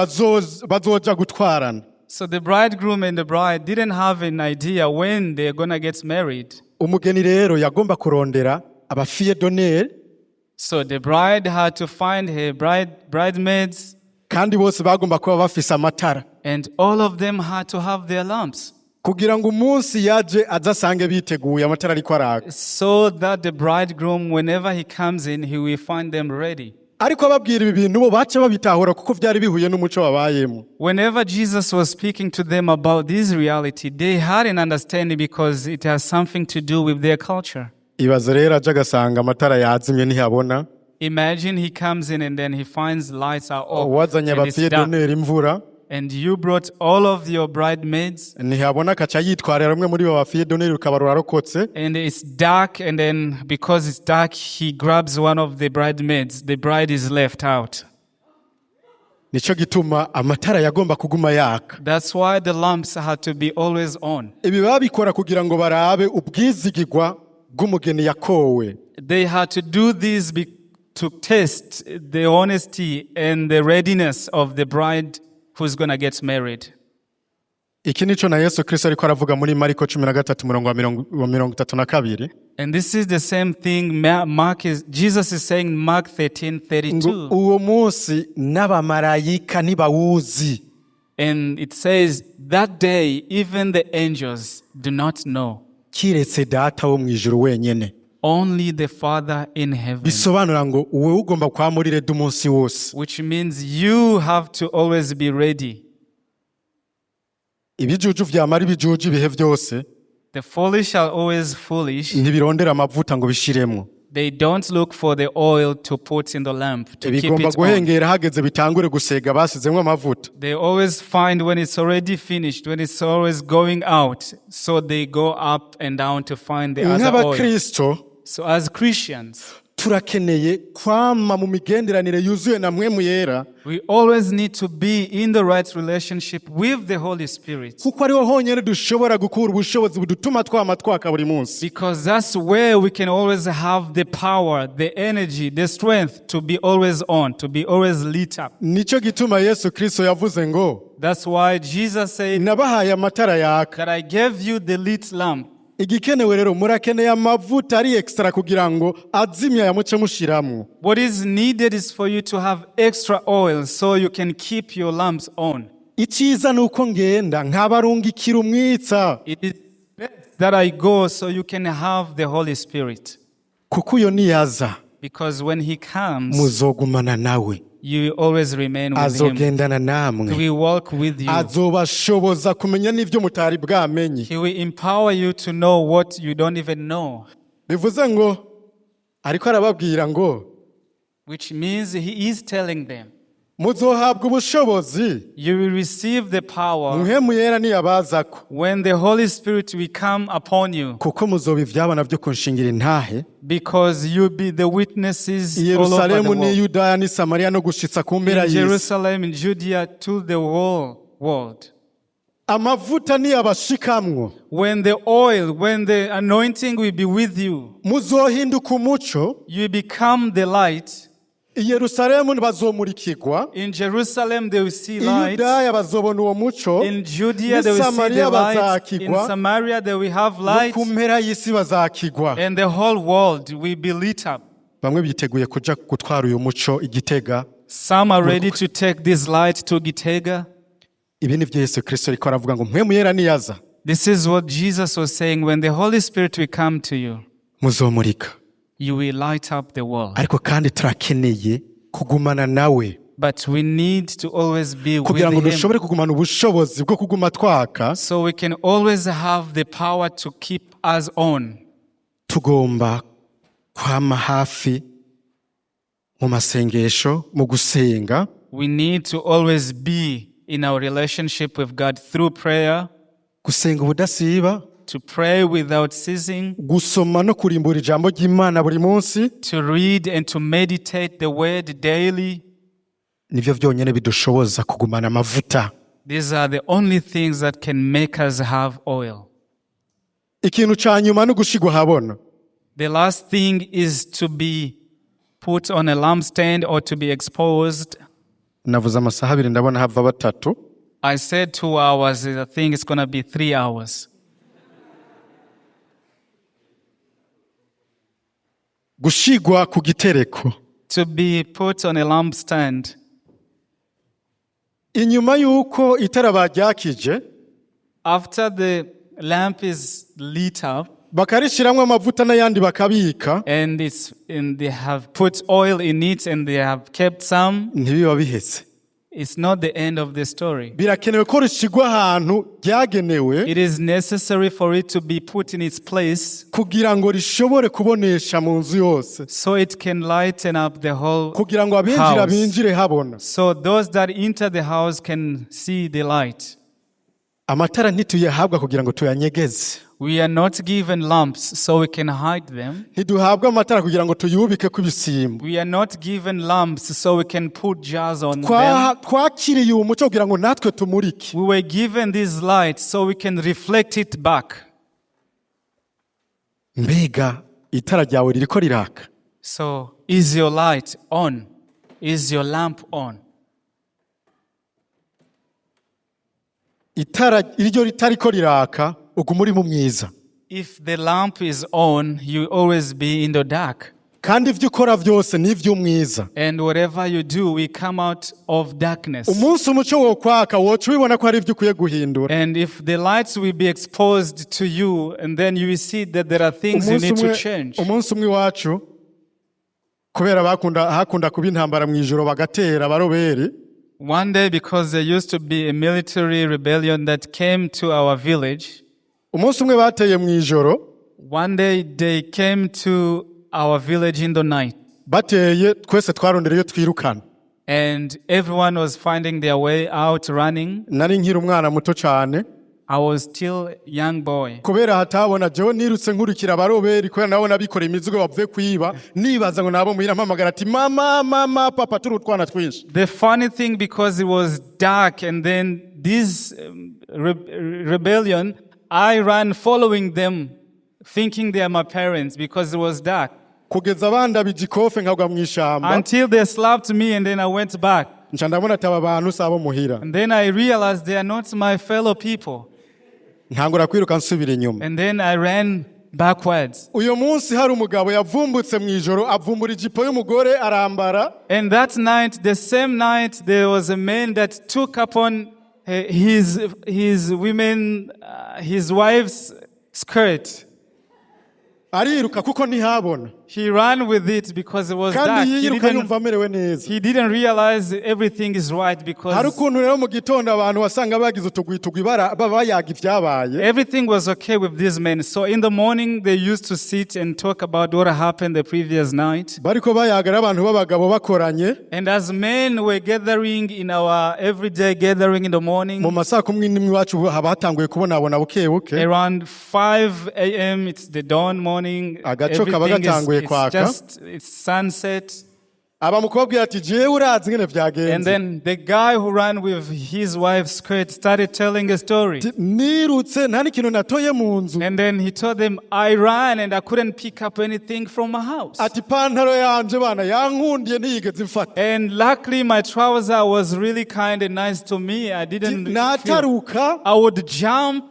[SPEAKER 2] bazoja gutwarana.
[SPEAKER 1] So the bridegroom and the bride didn't have an idea when they're going to get married.
[SPEAKER 2] Umugeni rero yagomba kurondera aba filles d'honneur.
[SPEAKER 1] So the bride had to find her bridesmaids,
[SPEAKER 2] Kandi bose bagomba kuba bafise amatara
[SPEAKER 1] and all of them had to have their lamps
[SPEAKER 2] kugira ngo umunsi yaje azasange biteguye amatara ariko araka.
[SPEAKER 1] So that the bridegroom, whenever he comes in, he will find them ready.
[SPEAKER 2] Ariko ababwira ibi bintu bo baca babitahura kuko byari bihuye n'umuco babayemo.
[SPEAKER 1] Whenever Jesus was speaking to them about this reality, they had an understanding because it has something to do with their culture.
[SPEAKER 2] Ibaze rero aje agasanga amatara yazimye ntihabona.
[SPEAKER 1] Imagine he comes in and then he finds lights are off
[SPEAKER 2] Wazanye
[SPEAKER 1] and it's
[SPEAKER 2] aba filles
[SPEAKER 1] dark.
[SPEAKER 2] D'honneur imvura
[SPEAKER 1] And you brought all of your bridesmaids
[SPEAKER 2] ntihabona akaca yitwarira rumwe muri bo ba filles d'honneur rukaba rurarokotse.
[SPEAKER 1] And it's dark, and then because it's dark, he grabs one of the bridesmaids. The bride is left out.
[SPEAKER 2] Nico gituma amatara yagomba kuguma yaka.
[SPEAKER 1] That's why the lamps had to be always on.
[SPEAKER 2] Ibi babikora kugira ngo barabe ubwizigirwa bw'umugeni yakowe.
[SPEAKER 1] They had to do this to test the honesty and the readiness of the bride who's going to get married.
[SPEAKER 2] Iki nico na Yesu Kristo ariko aravuga muri Mariko 13 umurongo wa 32.
[SPEAKER 1] And this is the same thing Jesus is saying in Mark 13
[SPEAKER 2] Ngo
[SPEAKER 1] 32.
[SPEAKER 2] uwo munsi n'abamarayika ntibawuzi.
[SPEAKER 1] And it says, "That day, even the angels do not know,
[SPEAKER 2] Kiretse Data wo mu ijuru wenyene.
[SPEAKER 1] Only the Father in heaven."
[SPEAKER 2] Bisobanura ngo wowe ugomba kwama uri ready umunsi wose.
[SPEAKER 1] Which means you have to always be ready.
[SPEAKER 2] Ibijuju vyamara ibijuju ibihe byose.
[SPEAKER 1] The foolish are always foolish.
[SPEAKER 2] Ntibirondera amavuta ngo bishiremwo.
[SPEAKER 1] They don't look for the oil to put in the lamp to keep
[SPEAKER 2] Bigomba
[SPEAKER 1] it on.
[SPEAKER 2] guhengera hageze bitangure gusega basizemwo amavuta.
[SPEAKER 1] They always find when it's already finished, when it's always going out. So they go up and down to find the other oil.
[SPEAKER 2] Nk'abakristo
[SPEAKER 1] So as Christians,
[SPEAKER 2] turakeneye kwama mu migenderanire yuzuye na Mpwemu Yera,
[SPEAKER 1] we always need to be in the right relationship with the Holy Spirit.
[SPEAKER 2] Kuko ariho honyine dushobora gukura ubushobozi budutuma twama twaka buri munsi.
[SPEAKER 1] Because that's where we can always have the power, the energy, the strength to be always on, to be always lit up.
[SPEAKER 2] Nicyo gituma Yesu Kristo yavuze ngo
[SPEAKER 1] That's why Jesus said
[SPEAKER 2] nabahaye amatara yaka.
[SPEAKER 1] That I gave you the lit lamp.
[SPEAKER 2] Igikenewe rero murakeneye amavuta ari extra kugira ngo azimya yamuce mushiramwo.
[SPEAKER 1] What is needed is for you to have extra oil so you can keep your lamps on.
[SPEAKER 2] Icyiza ni uko ngenda nkabarungikira umwitsa.
[SPEAKER 1] It is best that I go so you can have the Holy Spirit.
[SPEAKER 2] Kuko uyo niyaza
[SPEAKER 1] Because when He comes,
[SPEAKER 2] muzogumana nawe.
[SPEAKER 1] You will always remain with Him.
[SPEAKER 2] Azogendana namwe.
[SPEAKER 1] He will walk with you.
[SPEAKER 2] Azobashoboza kumenya n'ibyo mutari bwamenye.
[SPEAKER 1] He will empower you to know what you don't even know.
[SPEAKER 2] Bivuze ngo ariko arababwira ngo
[SPEAKER 1] Which means He is telling them,
[SPEAKER 2] muzohabwa ubushobozi
[SPEAKER 1] you will receive the power
[SPEAKER 2] Mpwemu Yera niyabazako,
[SPEAKER 1] when the Holy Spirit will come upon you,
[SPEAKER 2] kuko muzoba ivyabona byo kunshingira intahe
[SPEAKER 1] because you'll be the witnesses
[SPEAKER 2] i
[SPEAKER 1] all over the
[SPEAKER 2] Yerusalemu n'i
[SPEAKER 1] world.
[SPEAKER 2] Yudaya n'i Samariya no gushitsa ku mpera
[SPEAKER 1] In
[SPEAKER 2] y'isi.
[SPEAKER 1] Jerusalem, in Judea, to the whole world.
[SPEAKER 2] Amavuta niyabashikamwo
[SPEAKER 1] When the oil, when the anointing will be with you,
[SPEAKER 2] muzohinduka umuco.
[SPEAKER 1] You become the light.
[SPEAKER 2] I Yerusalemu bazomurikirwa.
[SPEAKER 1] In Jerusalem, they will see
[SPEAKER 2] I
[SPEAKER 1] light.
[SPEAKER 2] Yudaya bazobona uwo muco.
[SPEAKER 1] In Judea, they will see
[SPEAKER 2] Samaria
[SPEAKER 1] the light. In
[SPEAKER 2] bazakigwa.
[SPEAKER 1] Samaria, they will have
[SPEAKER 2] No
[SPEAKER 1] light.
[SPEAKER 2] ku mpera y'isi bazakigwa.
[SPEAKER 1] And the whole world will be lit up.
[SPEAKER 2] Bamwe biteguye kuja gutwara uyu muco i Gitega.
[SPEAKER 1] Some are ready to take this light to Gitega.
[SPEAKER 2] Ibi ni byo Yesu Kristo ariko aravuga ngo Mpwemu Yera niyaza
[SPEAKER 1] This is what Jesus was saying: when the Holy Spirit will come to you,
[SPEAKER 2] muzomurika.
[SPEAKER 1] You will light up the world.
[SPEAKER 2] Ariko kandi turakeneye kugumana nawe
[SPEAKER 1] But we need to always be with
[SPEAKER 2] kugira ngo
[SPEAKER 1] Him
[SPEAKER 2] dushobore kugumana ubushobozi bwo kuguma twaka.
[SPEAKER 1] So we can always have the power to keep us on.
[SPEAKER 2] Tugomba kwama hafi mu masengesho mu gusenga.
[SPEAKER 1] We need to always be in our relationship with God through prayer,
[SPEAKER 2] Gusenga ubudasiba,
[SPEAKER 1] to pray without ceasing,
[SPEAKER 2] gusoma no kurimbura ijambo ry'Imana buri munsi.
[SPEAKER 1] To read and to meditate the word daily.
[SPEAKER 2] Nibyo byonyine bidushoboza kugumana amavuta.
[SPEAKER 1] These are the only things that can make us have oil.
[SPEAKER 2] Ikintu cya nyuma ni ugushigwa ahabona.
[SPEAKER 1] The last thing is to be put on a lampstand or to be exposed.
[SPEAKER 2] Navuze amasaha 2 ndabona hava batatu.
[SPEAKER 1] I said 2 hours, I think it's going to be 3 hours.
[SPEAKER 2] Gushigwa ku gitereko.
[SPEAKER 1] To be put on a lampstand.
[SPEAKER 2] Inyuma y'uko itara baryakije
[SPEAKER 1] After the lamp is lit up
[SPEAKER 2] bakarishyiramo amavuta n'ayandi bakabika,
[SPEAKER 1] and they have put oil in it and they have kept some,
[SPEAKER 2] ntibiba bihetse.
[SPEAKER 1] It's not the end of the story.
[SPEAKER 2] Birakenewe ko rishyirwa ahantu ryagenewe
[SPEAKER 1] It is necessary for it to be put in its place
[SPEAKER 2] kugira ngo rishobore kubonesha mu nzu yose,
[SPEAKER 1] so it can lighten up the whole
[SPEAKER 2] kugira ngo abinjira
[SPEAKER 1] house.
[SPEAKER 2] binjire habona.
[SPEAKER 1] So those that enter the house can see the light.
[SPEAKER 2] Amatara ntituyahabwa kugira ngo tuyanyegeze.
[SPEAKER 1] We are not given lamps so we can hide them.
[SPEAKER 2] Ntiduhabwa amatara kugira ngo tuyubike kw'ibisimbo.
[SPEAKER 1] We are not given lamps so we can put jars on them.
[SPEAKER 2] Twakiriye uwo muco kugira ngo natwe tumurike.
[SPEAKER 1] We were given this light so we can reflect it back.
[SPEAKER 2] Mbega itara ryawe ririko riraka?
[SPEAKER 1] So, is your light on? Is your lamp on?
[SPEAKER 2] Itara iryo ritariko riraka uguma uri mu mwiza.
[SPEAKER 1] If the lamp is on, you always be in the dark.
[SPEAKER 2] Kandi ibyo ukora byose ni iby'umwiza.
[SPEAKER 1] And whatever you do, we come out of darkness.
[SPEAKER 2] Umunsi umuco wokwaka woca ubibona ko hari ibyo ukwiye guhindura.
[SPEAKER 1] And if the lights will be exposed to you, and then you will see that there are things you
[SPEAKER 2] Umunsi
[SPEAKER 1] need to
[SPEAKER 2] umwe
[SPEAKER 1] change.
[SPEAKER 2] Umunsi umwe iwacu kubera bakunda hakunda kuba intambara mu ijoro bagatera abaroberi.
[SPEAKER 1] One day, because there used to be a military rebellion that came to our village,
[SPEAKER 2] Umunsi umwe bateye mu ijoro.
[SPEAKER 1] One day they came to our village in the night,
[SPEAKER 2] Bateye twese twarondera iyo twirukana.
[SPEAKER 1] And everyone was finding their way out running.
[SPEAKER 2] Nari nkiri umwana muto cyane.
[SPEAKER 1] I was still a young boy.
[SPEAKER 2] Kubera hatabona jewe nirutse nkurikira abaroberi kubera nabona bikoreye imizigo bavuye kuyiba nibaza ngo nabo muhira mpamagara ati mama mama papa turi utwana twinshi.
[SPEAKER 1] The funny thing, because it was dark, and then this rebellion, I ran following them, thinking they are my parents because it was dark.
[SPEAKER 2] Kugeza bandabije ikofe nkagwa mu ishamba.
[SPEAKER 1] Until they slapped me, and then I went back.
[SPEAKER 2] Nca ndabona ati aba bantu si abo muhira.
[SPEAKER 1] And then I realized they are not my fellow people.
[SPEAKER 2] Ntangura kwiruka nsubira inyuma.
[SPEAKER 1] And then I ran backwards.
[SPEAKER 2] Uyu munsi hari umugabo yavumbutse mu ijoro avumbura ijipo y'umugore arambara.
[SPEAKER 1] And that night, the same night, there was a man that took upon his women, his wife's skirt.
[SPEAKER 2] Ariruka kuko ntihabona.
[SPEAKER 1] He ran with it because it was
[SPEAKER 2] Kandi
[SPEAKER 1] dark. He
[SPEAKER 2] yiruka
[SPEAKER 1] didn't,
[SPEAKER 2] yumva amerewe neza.
[SPEAKER 1] He didn't realize everything is right
[SPEAKER 2] Hari
[SPEAKER 1] because
[SPEAKER 2] ukuntu rero mu gitondo abantu wasanga bagize utugwitugwi bara- baba bayaga ibyabaye.
[SPEAKER 1] Everything was okay with these men. So in the morning, they used to sit and talk about what happened the previous night.
[SPEAKER 2] Bariko bayaga rero abantu b'abagabo bakoranye.
[SPEAKER 1] And as men were gathering in our everyday gathering in the morning,
[SPEAKER 2] Mu masaa kumi n'imwe iwacu haba hatanguye kubonabona buke buke.
[SPEAKER 1] around 5 a.m., it's the dawn morning.
[SPEAKER 2] Agaco kaba
[SPEAKER 1] Everything is
[SPEAKER 2] gatanguye
[SPEAKER 1] it's
[SPEAKER 2] kwaka.
[SPEAKER 1] Just it's sunset.
[SPEAKER 2] Aba mu kubabwira ati jewe urazi ingene
[SPEAKER 1] And
[SPEAKER 2] vyagenze.
[SPEAKER 1] then the guy who ran with his wife's skirt started telling a story.
[SPEAKER 2] Ati, nirutse nta n'ikintu natoye mu nzu.
[SPEAKER 1] And then he told them, "I ran and I couldn't pick up anything from my house.
[SPEAKER 2] Ati pantaro yanje bana yankundiye ntiyigeze imfata.
[SPEAKER 1] And luckily, my trouser was really kind and nice to me. I didn't feel."
[SPEAKER 2] Nataruka.
[SPEAKER 1] I would jump.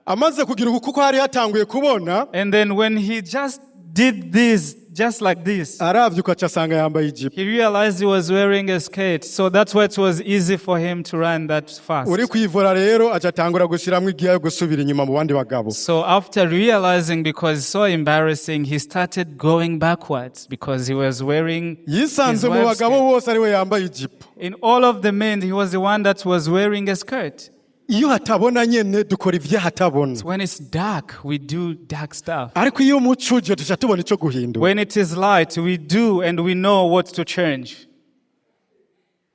[SPEAKER 2] Amaze kugira uku kuko hari hatanguye kubona.
[SPEAKER 1] And then when he just did this, just like this,
[SPEAKER 2] Aravyuka aca asanga yambaye ijipo.
[SPEAKER 1] he realized he was wearing a skirt. So that's why it was easy for him to run that fast.
[SPEAKER 2] Uri kwivura rero aca atangura gushiramwo igihe yo gusubira inyuma mu bandi bagabo.
[SPEAKER 1] So after realizing, because it's so embarrassing, he started going backwards because he was wearing his
[SPEAKER 2] Yisanze mu
[SPEAKER 1] wife's
[SPEAKER 2] bagabo
[SPEAKER 1] skirt.
[SPEAKER 2] bose ariwe yambaye ijipo.
[SPEAKER 1] In all of the men, he was the one that was wearing a skirt.
[SPEAKER 2] Iyo hatabona nyene dukora ibyahatabona.
[SPEAKER 1] When it's dark, we do dark stuff.
[SPEAKER 2] Ariko iyo umuco uje tuca tubona ico guhindura.
[SPEAKER 1] When it is light, we do and we know what to change.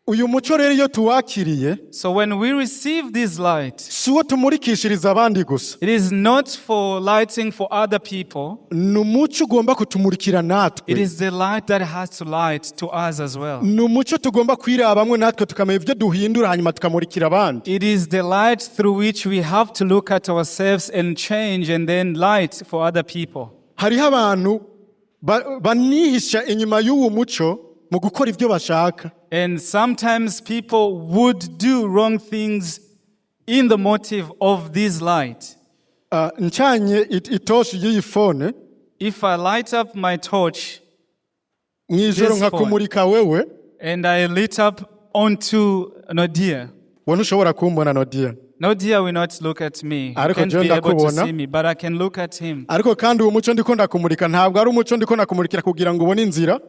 [SPEAKER 2] Uyu muco rero iyo tuwakiriye
[SPEAKER 1] So when we receive this light,
[SPEAKER 2] si uwo tumurikishiriza abandi gusa.
[SPEAKER 1] it is not for lighting for other people.
[SPEAKER 2] Ni umuco ugomba kutumurikira
[SPEAKER 1] It
[SPEAKER 2] natwe.
[SPEAKER 1] is the light that has to light to us as well.
[SPEAKER 2] Ni umuco tugomba kwirabamwe natwe tukamenya ibyo duhindura hanyuma tukamurikira abandi.
[SPEAKER 1] It is the light through which we have to look at ourselves and change and then light for other people.
[SPEAKER 2] Hariho abantu ba- banihisha inyuma y'uwo muco mu gukora ibyo bashaka.
[SPEAKER 1] And sometimes people would do wrong things in the motive of this light.
[SPEAKER 2] Ah, ncanye it- itoshi y'iyi phone
[SPEAKER 1] If I light up my torch
[SPEAKER 2] mu ijoro
[SPEAKER 1] This phone.
[SPEAKER 2] nkakumurika wewe
[SPEAKER 1] and I lit up onto Nodia,
[SPEAKER 2] wowe ntushobora kumbona Nodia.
[SPEAKER 1] Nodia will not look at me. He
[SPEAKER 2] Ariko
[SPEAKER 1] can't
[SPEAKER 2] jewe
[SPEAKER 1] be able to
[SPEAKER 2] ndakubona.
[SPEAKER 1] see me, but I can look at him.
[SPEAKER 2] Ariko kandi uwo muco ndiko ndakumurika ntabwo ari umuco ndiko ndakumurikira kugira ngo ubone inzira.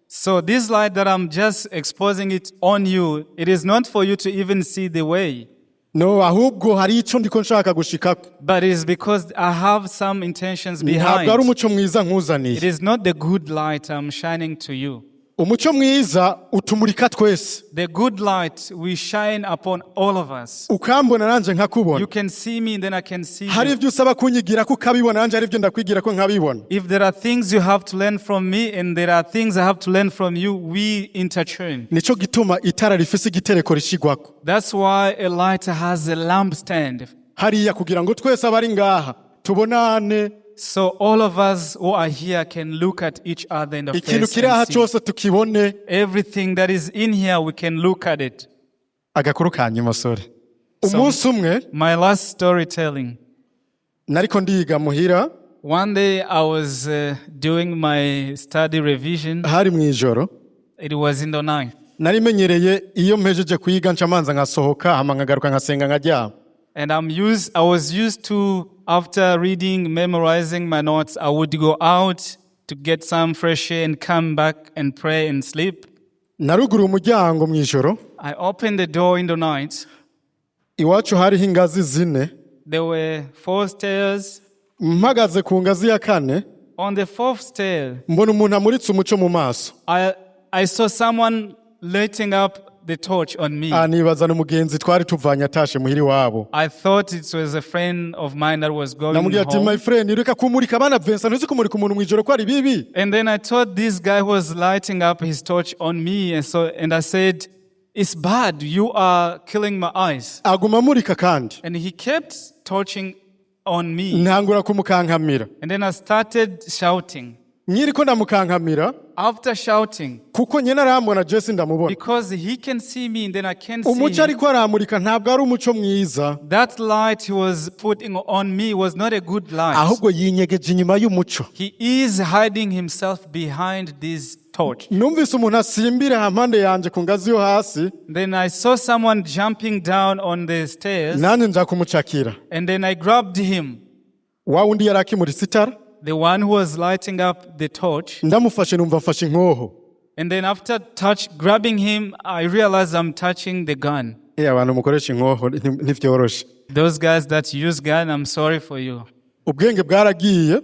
[SPEAKER 1] So this light that I'm just exposing it on you, it is not for you to even see the way,
[SPEAKER 2] No ahubwo hari ico ndiko nshaka gushikako.
[SPEAKER 1] But it is because I have some intentions
[SPEAKER 2] Ntabwo ari
[SPEAKER 1] behind.
[SPEAKER 2] umuco mwiza nkuzaniye.
[SPEAKER 1] It is not the good light I'm shining to you.
[SPEAKER 2] Umuco mwiza utumurika twese.
[SPEAKER 1] The good light will shine upon all of us.
[SPEAKER 2] Ukambona nanje nkakubona.
[SPEAKER 1] You can see me, then I can see
[SPEAKER 2] Hari
[SPEAKER 1] you.
[SPEAKER 2] ibyo usaba kunyigira ko ukabibona nanje hari ibyo ndakwigira ko nkabibona.
[SPEAKER 1] If there are things you have to learn from me and there are things I have to learn from you, we interchange.
[SPEAKER 2] Nico gituma itara rifise igitereko rishigwako
[SPEAKER 1] That's why a light has a lampstand.
[SPEAKER 2] Hariya kugira ngo twese abari ngaha tubonane
[SPEAKER 1] So all of us who are here can look at each other in the
[SPEAKER 2] Ikintu
[SPEAKER 1] face
[SPEAKER 2] kiri aha
[SPEAKER 1] and see.
[SPEAKER 2] cyose tukibone.
[SPEAKER 1] Everything that is in here, we can look at it.
[SPEAKER 2] Agakuru ka nyuma, sorry, umunsi umwe
[SPEAKER 1] My last storytelling.
[SPEAKER 2] Nariko ndiga muhira.
[SPEAKER 1] One day I was doing my study revision.
[SPEAKER 2] Hari mu ijoro.
[SPEAKER 1] It was in the night.
[SPEAKER 2] Nari menyereye iyo mpejeje kuyiga nca manza nkasohoka hama nkagaruka nkasenga nkaryama.
[SPEAKER 1] And I was used to, after reading, memorizing my notes, I would go out to get some fresh air and come back and pray and sleep.
[SPEAKER 2] Naruguruye umuryango mu ijoro.
[SPEAKER 1] I opened the door in the night.
[SPEAKER 2] Iwacu hariho ingazi zine.
[SPEAKER 1] There were four stairs.
[SPEAKER 2] Mpagaze ku ngazi ya kane,
[SPEAKER 1] On the fourth stair,
[SPEAKER 2] mbona umuntu amuritse umuco mu maso.
[SPEAKER 1] I saw someone lighting up the torch on me.
[SPEAKER 2] Ah, nibaza n'umugenzi twari tuvanye atashe muhira iwabo.
[SPEAKER 1] I thought it was a friend of mine that was going
[SPEAKER 2] Namubwira ati,
[SPEAKER 1] home.
[SPEAKER 2] "My friend, reka kumurika abana Vincent, ntuzi kumurika umuntu mu ijoro ko ari bibi."
[SPEAKER 1] And then I thought this guy was lighting up his torch on me, and I said, "It's bad. You are killing my eyes."
[SPEAKER 2] Aguma amurika kandi.
[SPEAKER 1] And he kept torching on me.
[SPEAKER 2] Ntangura kumukankamira.
[SPEAKER 1] And then I started shouting.
[SPEAKER 2] Nyiriko ndamukankamira,
[SPEAKER 1] After shouting,
[SPEAKER 2] kuko nyine arambona je sindamubona,
[SPEAKER 1] because he can see me and then I can't see
[SPEAKER 2] umuco
[SPEAKER 1] him.
[SPEAKER 2] Ariko aramurika ntabwo ari umuco mwiza.
[SPEAKER 1] That light he was putting on me was not a good light.
[SPEAKER 2] Ahubwo yinyegeje inyuma y'umuco.
[SPEAKER 1] He is hiding himself behind this torch.
[SPEAKER 2] Numvise umuntu asimbira hampande yanje ku ngazi yo hasi.
[SPEAKER 1] Then I saw someone jumping down on the stairs,
[SPEAKER 2] Nanjye nja kumucakira.
[SPEAKER 1] And then I grabbed him,
[SPEAKER 2] Wa wundi yari akimuritse itara.
[SPEAKER 1] The one who was lighting up the torch.
[SPEAKER 2] Ndamufashe numva mfashe inkoho.
[SPEAKER 1] And then after touch grabbing him, I realized I'm touching the gun.
[SPEAKER 2] Eh, abantu mukoresha inkoho ntivyoroshe.
[SPEAKER 1] Those guys that use gun, I'm sorry for you.
[SPEAKER 2] Ubwenge bwaragiye.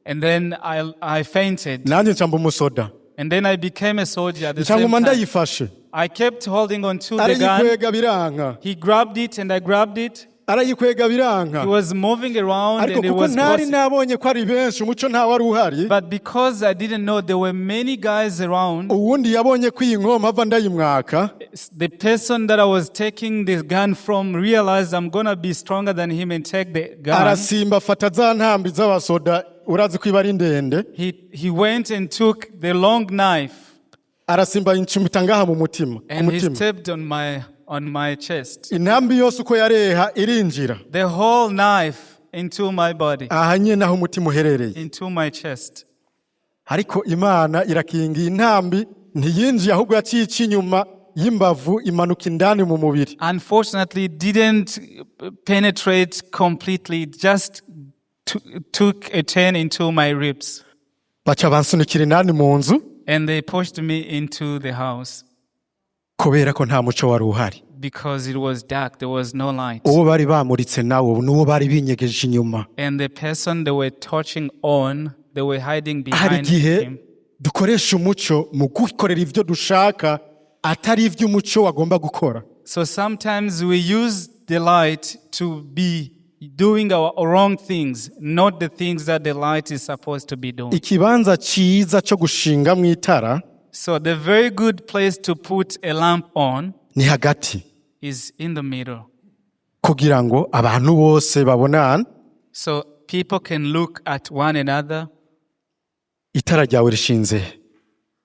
[SPEAKER 1] And then I fainted.
[SPEAKER 2] Nanjye nca mba umusoda.
[SPEAKER 1] And then I became a soldier at the
[SPEAKER 2] Nca
[SPEAKER 1] same
[SPEAKER 2] nguma
[SPEAKER 1] time.
[SPEAKER 2] ndayifashe.
[SPEAKER 1] I kept holding on to the gun.
[SPEAKER 2] Arayikwega biranka.
[SPEAKER 1] He grabbed it and I grabbed it.
[SPEAKER 2] Arayikwega biranka.
[SPEAKER 1] He was moving around
[SPEAKER 2] Ariko
[SPEAKER 1] and it
[SPEAKER 2] kuko
[SPEAKER 1] was
[SPEAKER 2] ntari
[SPEAKER 1] possible.
[SPEAKER 2] nabonye ko ari benshi, umuco ntawe wari uhari.
[SPEAKER 1] But because I didn't know there were many guys around,
[SPEAKER 2] Uwundi yabonye ko iyi nkoho mpava ndayimwaka.
[SPEAKER 1] The person that I was taking the gun from realized I'm gonna be stronger than him and take the gun.
[SPEAKER 2] Arasimba afata za ntambi z'abasoda, urazi ko iba ari ndende.
[SPEAKER 1] He went and took the long knife
[SPEAKER 2] Arasimba incumita ngaha mu mutima ku
[SPEAKER 1] and he
[SPEAKER 2] mutima.
[SPEAKER 1] stepped on my chest.
[SPEAKER 2] Intambi yose uko yareha irinjira.
[SPEAKER 1] The whole knife into my body,
[SPEAKER 2] Aha nyine aho umutima uherereye.
[SPEAKER 1] Into my chest.
[SPEAKER 2] Ariko Imana irakingiye, intambi ntiyinjiye, ahubwo yaciye ica inyuma y'imbavu imanuka indani mu mubiri.
[SPEAKER 1] Unfortunately, it didn't penetrate completely, it just took a turn into my ribs.
[SPEAKER 2] Baca bansunikira indani mu nzu.
[SPEAKER 1] And they pushed me into the house
[SPEAKER 2] Kubera ko nta muco wari uhari.
[SPEAKER 1] Because it was dark, there was no light.
[SPEAKER 2] Uwo bari bamuritse nawo n'uwo bari binyegeje inyuma.
[SPEAKER 1] And the person they were touching on, they were hiding
[SPEAKER 2] Hari
[SPEAKER 1] behind
[SPEAKER 2] igihe
[SPEAKER 1] him.
[SPEAKER 2] Dukoresha umuco mu gukorera ibyo dushaka atari ibyo umuco wagomba gukora.
[SPEAKER 1] So sometimes we use the light to be doing our wrong things, not the things that the light is supposed to be doing.
[SPEAKER 2] Ikibanza cyiza cyo gushinga mu itara
[SPEAKER 1] So the very good place to put a lamp on
[SPEAKER 2] ni hagati,
[SPEAKER 1] is in the middle.
[SPEAKER 2] Kugira ngo abantu bose babonane.
[SPEAKER 1] So people can look at one another.
[SPEAKER 2] Itara ryawe rishinze he?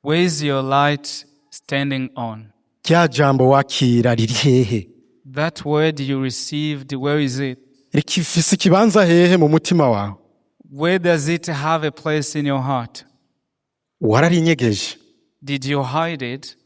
[SPEAKER 1] Where is your light standing on?
[SPEAKER 2] Rya jambo wakira riri hehe?
[SPEAKER 1] That word you received, where is it?
[SPEAKER 2] Rifise ikibanza hehe mu mutima wawe?
[SPEAKER 1] Where does it have a place in your heart?
[SPEAKER 2] Wararinyegeje
[SPEAKER 1] Did you hide it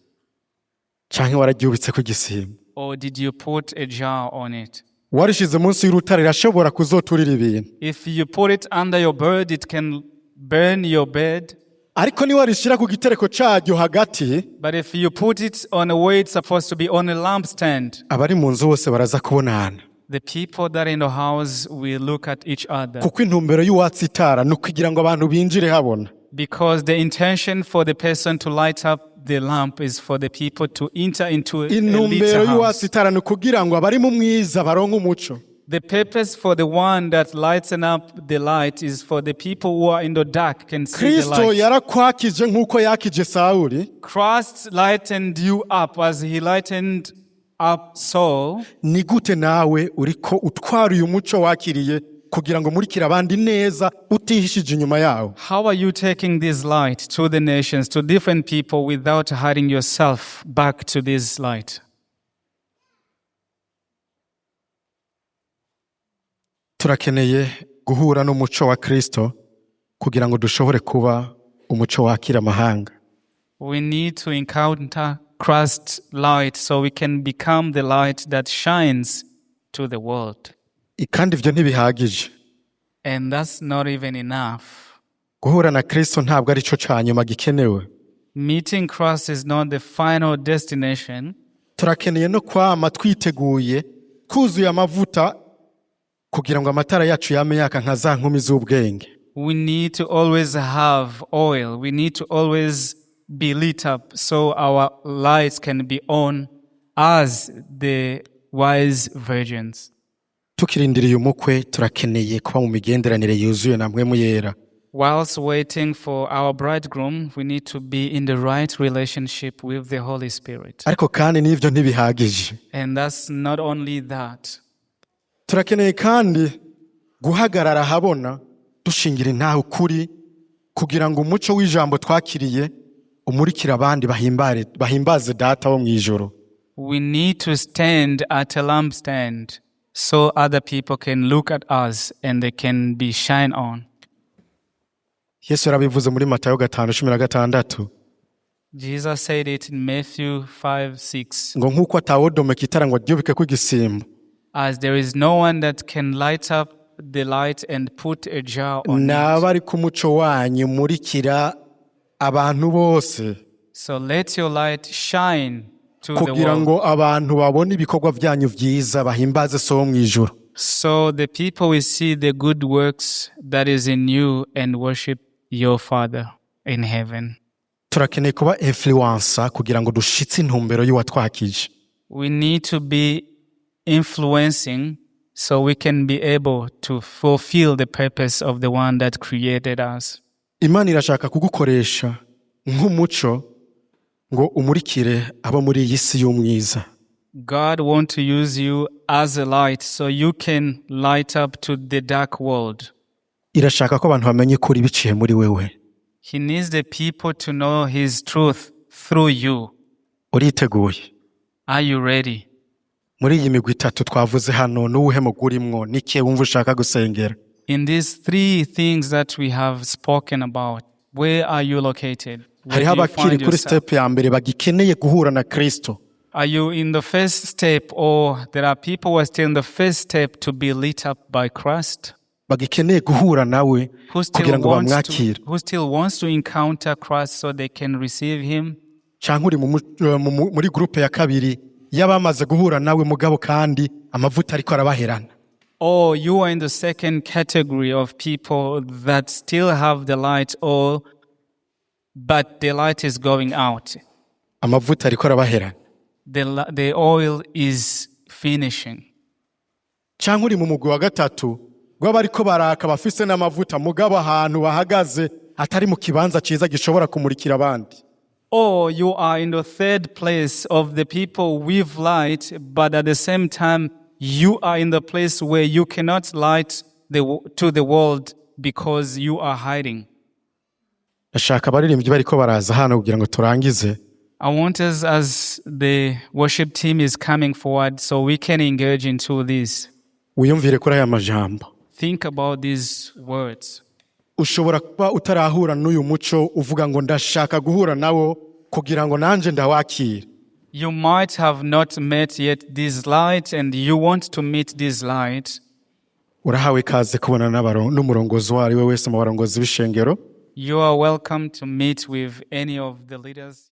[SPEAKER 2] canke wararyubitse ku gisimba?
[SPEAKER 1] Or did you put a jar on it?
[SPEAKER 2] Warishize munsi y'urutare rirashobora kuzoturira ibintu.
[SPEAKER 1] If you put it under your bed, it can burn your bed.
[SPEAKER 2] Ariko niwarishira ku gitereko caryo hagati,
[SPEAKER 1] But if you put it on a way it's supposed to be on a lampstand,
[SPEAKER 2] abari mu nzu bose baraza kubonana.
[SPEAKER 1] The people that are in the house will look at each other.
[SPEAKER 2] Kuko intumbero y'uwatsi itara ni ukugira ngo abantu binjire habona.
[SPEAKER 1] Because the intention for the person to light up the lamp is for the people to enter into a
[SPEAKER 2] Intumbero
[SPEAKER 1] lit
[SPEAKER 2] y'uwatsi
[SPEAKER 1] house.
[SPEAKER 2] itara ni ukugira ngo abari mu mwiza baronke umuco.
[SPEAKER 1] The purpose for the one that lights up the light is for the people who are in the dark can see the
[SPEAKER 2] Kristo
[SPEAKER 1] light.
[SPEAKER 2] yarakwakije nk'uko yakije Sawuli.
[SPEAKER 1] Christ lightened you up as he lightened up Saul.
[SPEAKER 2] Ni gute nawe uriko utwara uyu muco wakiriye Kugira ngo umurikire abandi neza utihishije inyuma yawo?
[SPEAKER 1] How are you taking this light to the nations, to different people, without hiding yourself back to this light?
[SPEAKER 2] Turakeneye guhura n'umuco wa Kristo kugira ngo dushobore kuba umuco wakira amahanga.
[SPEAKER 1] We need to encounter Christ's light so we can become the light that shines to the world.
[SPEAKER 2] Kandi ibyo ntibihagije.
[SPEAKER 1] And that's not even enough.
[SPEAKER 2] Guhura na Kristo ntabwo ari cyo cya nyuma gikenewe.
[SPEAKER 1] Meeting Christ is not the final destination.
[SPEAKER 2] Turakeneye no kwama twiteguye twuzuye amavuta kugira ngo amatara yacu yame yaka nka za nkumi z'ubwenge.
[SPEAKER 1] We need to always have oil. We need to always be lit up so our lights can be on as the wise virgins.
[SPEAKER 2] Tukirindiriye umukwe turakeneye kuba mu migenderanire yuzuye na Mpwemu Yera.
[SPEAKER 1] Whilst waiting for our bridegroom, we need to be in the right relationship with the Holy Spirit.
[SPEAKER 2] Ariko kandi n'ibyo ntibihagije.
[SPEAKER 1] And that's not only that.
[SPEAKER 2] Turakeneye kandi guhagarara ahabona dushingira intahe ukuri kugira ngo umuco w'ijambo twakiriye umurikire abandi bahimbare bahimbaze Data wo mu ijuru.
[SPEAKER 1] We need to stand at a lampstand so other people can look at us and they can be shine on.
[SPEAKER 2] Yesu yarabivuze muri Matayo 5:16.
[SPEAKER 1] Jesus said it in Matthew 5:6.
[SPEAKER 2] Ngo nk'uko atawodomeka itara ngo aryubike ko igisimbo,
[SPEAKER 1] As there is no one that can light up the light and put a jar on it.
[SPEAKER 2] Naba ari ko umuco wanyu umurikira abantu bose,
[SPEAKER 1] So let your light shine to the
[SPEAKER 2] kugira
[SPEAKER 1] world.
[SPEAKER 2] Ngo abantu babone ibikorwa byanyu byiza bahimbaze So wo mu ijuru.
[SPEAKER 1] So the people will see the good works that is in you and worship your Father in heaven.
[SPEAKER 2] Turakeneye kuba influencer kugira ngo dushitse intumbero y'uwatwakije.
[SPEAKER 1] We need to be influencing so we can be able to fulfill the purpose of the one that created us.
[SPEAKER 2] Imana irashaka kugukoresha nk'umuco ngo umurikire abo muri iyi si y'umwiza.
[SPEAKER 1] God wants to use you as a light so you can light up to the dark world.
[SPEAKER 2] Irashaka ko abantu bamenya ukuri biciye muri wewe.
[SPEAKER 1] He needs the people to know His truth through you.
[SPEAKER 2] Uriteguye?
[SPEAKER 1] Are you ready?
[SPEAKER 2] Muri iyi migwi itatu twavuze hano n'uwuhe mugwi urimwo n'ikihe wumva ushaka gusengera?
[SPEAKER 1] In these three things that we have spoken about, where are you located? Where
[SPEAKER 2] Hariho
[SPEAKER 1] do you
[SPEAKER 2] abakiri
[SPEAKER 1] find
[SPEAKER 2] kuri
[SPEAKER 1] yourself?
[SPEAKER 2] step ya mbere bagikeneye guhura na Kristo.
[SPEAKER 1] Are you in the first step, or there are people who are still in the first step to be lit up by Christ?
[SPEAKER 2] Bagikeneye guhura nawe
[SPEAKER 1] Who still
[SPEAKER 2] kugira ngo
[SPEAKER 1] wants to,
[SPEAKER 2] bamwakire.
[SPEAKER 1] Who still wants to encounter Christ so they can receive Him?
[SPEAKER 2] Cyangwa uri muri groupe ya kabiri y'abamaze guhura nawe mugabo kandi amavuta ariko arabaherana.
[SPEAKER 1] Or you are in the second category of people that still have the light, or but the light is going out.
[SPEAKER 2] Amavuta ariko arabaherana.
[SPEAKER 1] The oil is finishing.
[SPEAKER 2] Cyangwa uri mu mugwi wa gatatu w'abariko baraka bafise n'amavuta mugabo ahantu bahagaze atari mu kibanza cyiza gishobora kumurikira abandi.
[SPEAKER 1] Or you are in the third place of the people with light, but at the same time, you are in the place where you cannot light to the world because you are hiding.
[SPEAKER 2] Ndashaka abaririmbyi bariko baraza hano kugira ngo turangize.
[SPEAKER 1] I want us, as the worship team is coming forward, so we can engage into this.
[SPEAKER 2] Wiyumvire kuri aya majambo.
[SPEAKER 1] Think about these words.
[SPEAKER 2] Ushobora kuba utarahura n'uyu muco uvuga ngo ndashaka guhura nawo kugira ngo nanje ndawakire.
[SPEAKER 1] You might have not met yet this light, and you want to meet this light.
[SPEAKER 2] Urahawe ikaze kubona n'umurongozi uwo ari we wese mu barongozi b'ishengero.
[SPEAKER 1] You are welcome to meet with any of the leaders.